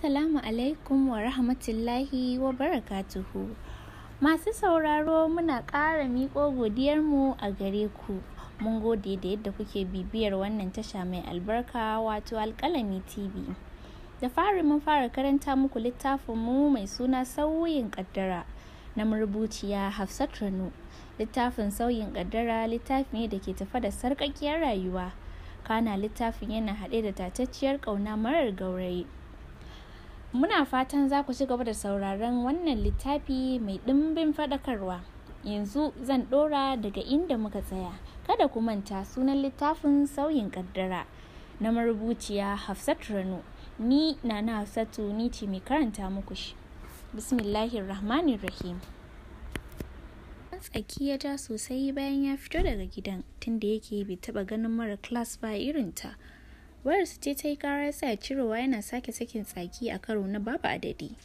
Assalamu alaikum wa rahmatullahi wa barakatuhu. Masu sauraro, muna ƙara miƙo godiyarmu a gare ku. Mun gode da yadda kuke bibiyar wannan tasha mai albarka, wato Alƙalami TV. Da fari mun fara karanta muku littafinmu mai suna Sauyin Ƙaddara na marubuciya Hafsat Rano. Littafin Sauyin Ƙaddara littafi ne da ke tafe da sarƙaƙƙiyar rayuwa. Kana littafin yana haɗe da tatacciyar ƙauna marar gaurayi. Muna fatan za ku ci gaba da sauraron wannan littafi mai ɗimbin faɗakarwa. Yanzu zan ɗora daga inda muka tsaya. Kada ku manta, sunan littafin Sauyin Ƙaddara na marubuciya Hafsat Rano. Ni Nana Hafsatu, ni ce mai karanta muku shi. Bismillahirrahmanirrahim. Tsaki ya ja sosai bayan ya fito daga gidan, tunda yake bai taba ganin mara class ba irinta. Wayarsa ce ta yi kara, ya sa cirowa yana sake sakin tsaki a karo na babu adadi.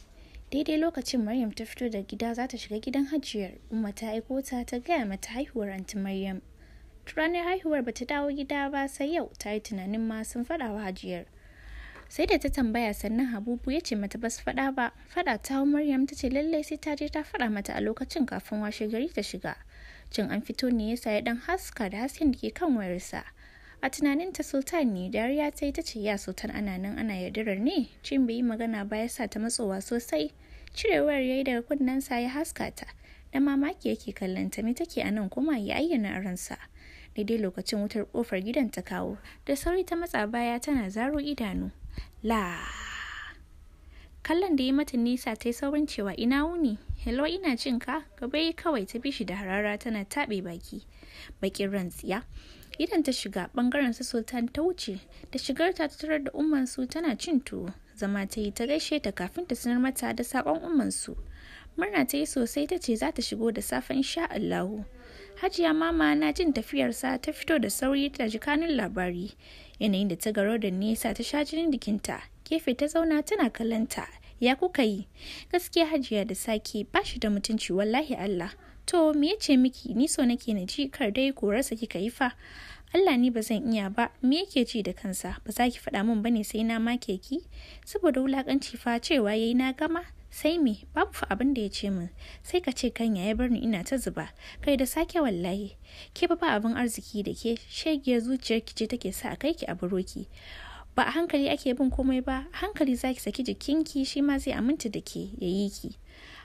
Daidai lokacin Maryam ta fito da gida za ta shiga gidan Hajiyar. Umma ta aiko ta ta gaya mata haihuwar Anti Maryam. Ranar haihuwar bata dawo gida ba sai yau. Ta yi tunanin ma sun faɗa wa Hajiyar. Sai da ta tambaya sannan Habubu ya ce mata basu faɗa ba. Faɗa ta hau Maryam, ta ce lallai sai ta je ta faɗa mata a lokacin kafin washe gari ta shiga. Jin an fito ne yasa ya dan haska da hasken da ke kan wayarsa. A tunaninta Sultan ne. Dariya ta yi, ta ce, "Ya Sultan, ana nan ana yaudarar ne." Jin bai yi magana ba ya sa ta matsowa sosai. Cire wayar ya yi daga kunnensa ya haska ta. Da mamaki yake kallon ta. Me take a nan kuma, ya ayyana a ransa. Daidai lokacin wutar kofar gidan ta kawo. Da sauri ta matsa baya tana zaro idanu. La kallon da ya mata nisa ta yi saurin cewa, "Ina wuni? Hello, ina jin ka." Gaba yi kawai ta bishi da harara tana taɓe baki. Bakin ran tsiya. Idan ta shiga bangaren su Sultan ta wuce. Da shigar ta tarar da umman su tana cin tuwo. Zama ta yi ta gaishe ta kafin ta sanar mata da sakon umman su. Murna ta yi sosai, ta ce za ta shigo da safe insha Allahu. Hajiya Mama na jin tafiyarsa ta fito da sauri ta ji kanun labari. Yanayin da ta garo da nesa ta sha jinin jikinta. Gefe ta zauna tana kallonta. "Ya kuka yi?" "Gaskiya Hajiya, da sake ba shi da mutunci wallahi Allah." "To me ya ce miki? Ni so nake na ji, kar dai korarsa kika yi fa." "Allah ni ba zan iya ba. Me yake ji da kansa? Ba za ki faɗa min bane sai na make ki saboda wulakanci fa. Cewa yayi na gama, sai me? Babu fa abin da ya ce min. Sai ka ce kanya ya bar ni ina ta zuba kai. Da sake wallahi. Ke ba abin arziki da ke shegiyar zuciyar ki ce take sa a kai ki a buroki. Ba a hankali ake bin komai ba. A hankali zaki saki jikinki, shi ma zai aminta da ke ya yi ki.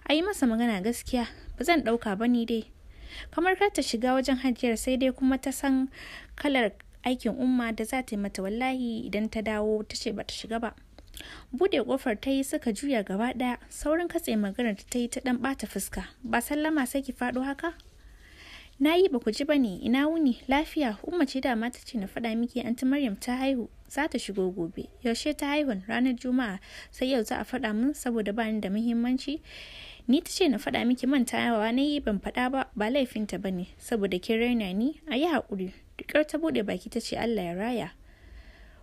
A yi masa magana gaskiya, ba zan ɗauka ba ni dai." Kamar kar ta shiga wajen Hajiyar, sai dai kuma ta san kalar aikin Umma da za ta yi mata wallahi idan ta dawo ta ce ba ta shiga ba. Bude kofar ta yi, suka juya gaba daya. Saurin katse maganar ta yi, ta dan bata fuska. "Ba sallama sai ki faɗo haka?" "Na yi, ba ku ji bane. Ina wuni? Lafiya? Umma ce dama ta ce na faɗa miki Anti Maryam ta haihu, za ta shigo gobe." "Yaushe ta haihun?" "Ranar Juma'a." "Sai yau za a faɗa min saboda ba ni da muhimmanci?" "Ni ta ce na faɗa miki, mantawa na yi ban faɗa ba. Ba laifinta ba ne, saboda kin raina ni. A yi haƙuri." Dukar ta buɗe baki ta ce, "Allah ya raya."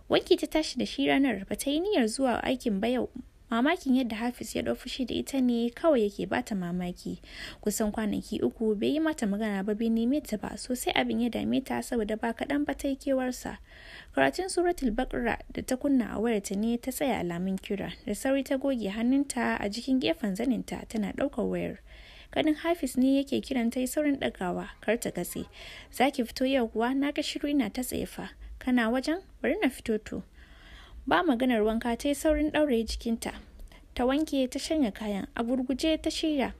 Wanki ta tashi da shi ranar. Ba ta yi niyyar zuwa aikin ba yau. Mamakin yadda Hafiz ya ɗau fushi da ita ne kawai yake bata mamaki. Kusan kwanaki 3 bai yi mata magana ba, bai neme ta ba. Sosai abin ya dame ta, saboda ba kaɗan ba ta yi kewarsa. Karatun Suratul Bakra da ta kunna a wayarta ne ta tsaya alamun kira. Da sauri ta goge hannunta a jikin gefen zaninta tana ɗaukar wayar. Ganin Hafiz ne yake kiran, ta yi saurin ɗagawa kar ta katse. "Za ki fito yau kuwa? Na ga shiru, ina ta tsaye fa." "Kana wajen? Bari na fito to." Ba maganar wanka, ta yi saurin ɗauraye jikinta, ta wanke ta shanya kayan. A gurguje ta shirya,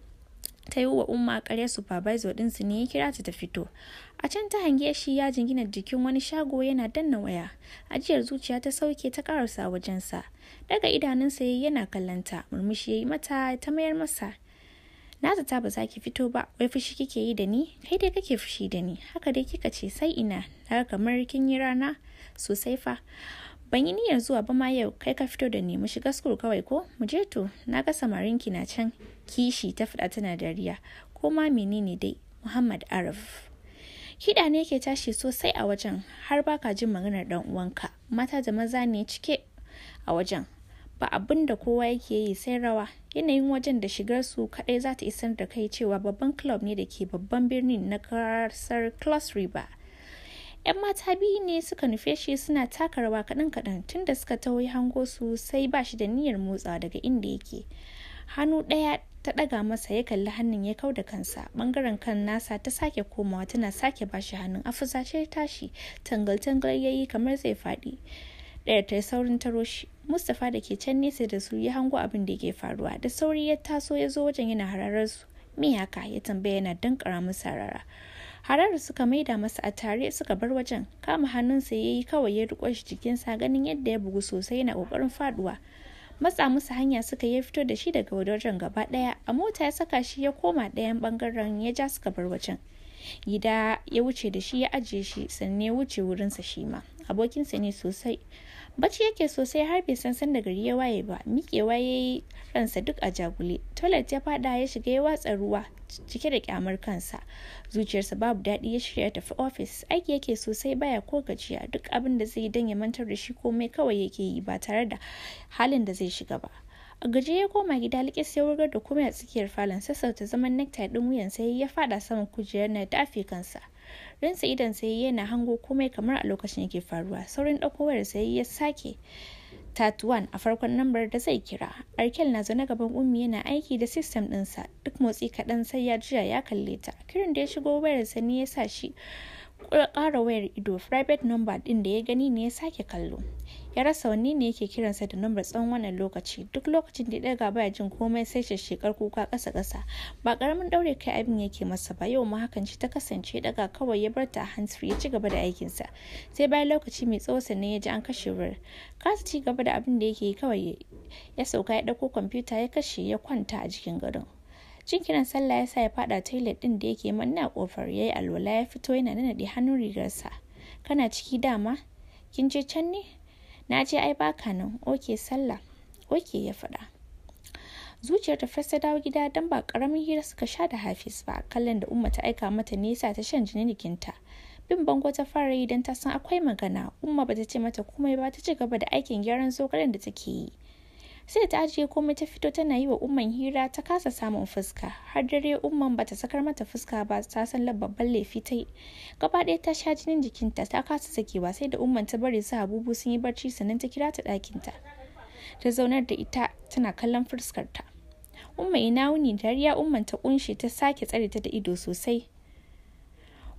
ta yi wa Umma karya supervisor ɗinsu ne ya kira ta ta fito. A can ta hange shi ya jingina jikin wani shago yana danna waya. Ajiyar zuciya ta sauke ta karasa wajensa. Daga idanunsa yayi yana kallanta. Murmushi yayi mata, ta mayar masa. "Na zata ba za ki fito ba. Wai fushi kike yi da ni?" "Kai dai kake fushi da ni. Haka dai kika ce sai ina naga kamar kin yi rana sosai fa." "Ban yi niyyar zuwa ba ma yau, kai ka fito da ni. Mu shiga school kawai ko?" "Mu je to, na ga samarinki na can kishi," ta faɗa tana dariya. Ko ma menene dai, Muhammad Araf. Kiɗa ne ke tashi sosai a wajen, har baka jin maganar dan uwanka. Mata da maza ne cike a wajen. Ba abin da kowa yake yi sai rawa. Yanayin wajen da shigar su kadai za ta isar da kai cewa babban club ne da ke babban birnin na kasar Cross River. 'Yan mata biyu ne suka nufe shi suna taka rawa kaɗan-kaɗan. Tunda suka taho ya hango su, sai ba shi da niyyar motsawa daga inda yake. Hannu ɗaya ta ɗaga masa, ya kalli hannun ya kau da kansa. Ɓangaren kan nasa ta sake komawa tana sake bashi hannun. A fusace ya tashi, tangal-tangal ya yi kamar zai faɗi. Ɗayar ta yi saurin taro shi. Mustapha da ke can nesa da su ya hango abin da yake faruwa. Da sauri ya taso ya zo wajen yana hararar su. "Me haka?" ya tambaya yana dankara musu harara. Hararar suka maida masa a tare suka bar wajen. Kama hannunsa ya yi kawai ya riƙo shi jikinsa, ganin yadda ya bugu sosai yana ƙoƙarin faɗuwa. Matsa musu hanya suka ya fito da shi daga wajen gaba ɗaya. A mota ya saka shi ya koma ɗayan ɓangaren ya ja suka bar wajen. Gida ya wuce da shi ya ajiye shi, sannan ya wuce wurinsa shi ma. Abokinsa ne sosai. Bacci yake sosai har bai san sanda gari ya waye ba. Miƙewa ya yi ransa duk a jagule. Toilet ya faɗa ya shiga ya watsa ruwa cike da kyamar kansa. Zuciyarsa babu daɗi ya shirya tafi ofis. Aiki yake sosai baya ko gajiya. Duk abin da zai yi don ya mantar da shi komai kawai yake yi ba tare da halin da zai shiga ba. A gaje ya koma gida, likis ya wurgar da komai a tsakiyar falon. Sassauta zaman necktie ɗin wuyan sai ya faɗa saman kujerar na dafe kansa. Rinsa idon sai yana hango komai kamar a lokacin yake faruwa. Saurin ɗauko wayar sai ya sake 31 a farkon lambar da zai kira. Arkel na zaune gaban Ummi yana aiki da system ɗinsa. Duk motsi kaɗan sai ya juya ya kalle ta. Kiran da ya shigo wayarsa ne ya sa shi ƙara wayar ido. Private number ɗin da ya gani ne ya sake kallo. Ya rasa wanne ne yake kiransa da number tsawon wannan lokaci. Duk lokacin da ya ɗaga baya jin komai sai shekar kuka ƙasa ƙasa. Ba ƙaramin ɗaure kai abin yake masa ba. Yau ma hakan ce ta kasance, ɗaga kawai ya bar ta a hands free ya ci gaba da aikinsa. Sai bayan lokaci mai tsawo sannan ya ji an kashe wayar. Kasa ci gaba da abin da yake yi kawai ya sauka ya ɗauko kwamfuta ya kashe ya kwanta a jikin gadon. Jin kiran sallah ya sa ya fada toilet din da yake manne a kofar. Yayi alwala ya fito yana nanade hannun rigarsa. "Kana ciki dama? Kin je can ne?" "Na je, ai baka nan." "Okay, sallah." "Okay," ya faɗa. Zuciyar ta fasta dawo gida don ba karamin hira suka sha da Hafiz ba. Kallon da Umma ta aika mata nesa ta shan jinin jikinta. Bin bango ta fara yi don ta san akwai magana. Umma bata ce mata komai ba, ta ci gaba da aikin gyaran zogalen da take yi. Sai ta ajiye komai ta fito tana yi wa Umman hira, ta kasa samun fuska. Har dare Umman bata sakar mata fuska ba, ta san babban laifi ta yi. Gaba ɗaya ta sha jinin jikinta, ta kasa sakewa. Sai da Umman ta bari su Habubu sun yi barci sannan ta kira ta ɗakinta. Ta zaunar da ita tana kallon fuskarta. "Umma, ina wuni?" Dariya Umman ta kunshe ta sake tsare ta da ido sosai.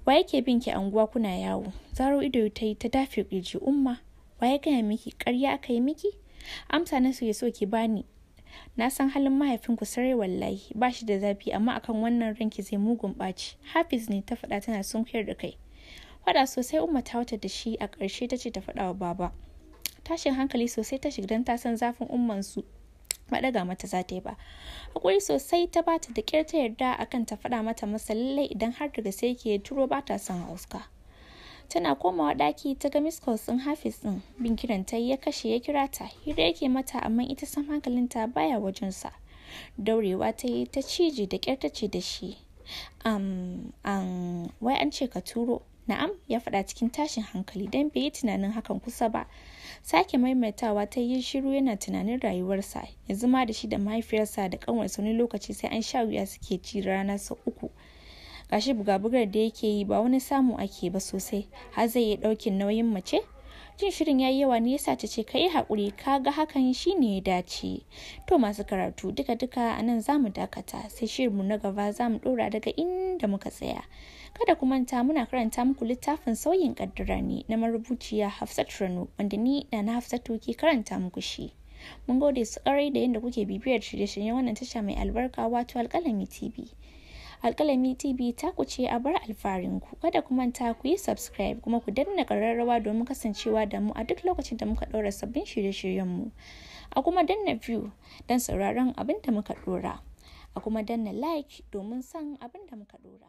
"Wa yake bin ki anguwa kuna yawo?" Zaro ido ta yi ta dafe kirji. "Umma, wa ya gaya miki? Ƙarya aka yi miki? Amsa na so so ki bani. Na san halin mahaifinku sarai, wallahi ba shi da zafi, amma akan wannan ranki zai mugun ɓaci." "Hafiz ne," ta faɗa tana sunkuyar da kai. Faɗa sosai Umma ta wata da shi. A ƙarshe ta ce ta faɗa wa baba. Tashin hankali sosai ta shiga don ta san zafin umman su ba ɗaga mata za ta yi ba. Hakuri sosai ta bata, da ƙyar ta yarda akan ta faɗa mata masa lallai idan har daga sai ke turo ba ta son hauska. Tana komawa ɗaki ta ga missed calls ɗin Hafiz ɗin. Bin kiran ta ya kashe ya kira ta. Hira yake mata, amma ita sam hankalinta baya wajensa. Daurewa ta yi ta cije, da ƙyar ta ce da shi, "Wai an ce ka turo." "Na'am," ya faɗa cikin tashin hankali don bai yi tunanin hakan kusa ba. Sake maimaitawa ta yi shiru yana tunanin rayuwarsa. Yanzu ma da shi da mahaifiyarsa da ƙanwarsa wani lokaci sai an sha wuya suke ci rana sau uku. Gashi buga-bugar da yake yi ba wani samu ake ba sosai har zai iya ɗaukin nauyin mace. Jin shirin yayi yawa ne yasa ta ce, "Ka yi haƙuri, ka ga hakan shine ya dace." To masu karatu, duka duka a nan zamu dakata, sai shirinmu na gaba zamu ɗora daga inda muka tsaya. Kada ku manta, muna karanta muku littafin Sauyin Kaddara ne na marubuciya Hafsat Rano, wanda ni na Hafsatu ke karanta muku shi. Mun gode su ƙarai da yadda kuke bibiyar shirye-shiryen wannan tasha mai albarka, wato Alƙalami TV. Alƙalami TV ta ku ce, a bar alfarinku. Kada ku manta ku yi subscribe kuma ku danna ƙararrawa domin kasancewa da mu a duk lokacin da muka ɗaura sabbin shirye-shiryenmu. A kuma danna view don sauraron abin da muka ɗora. A kuma danna like domin son abin da muka ɗora.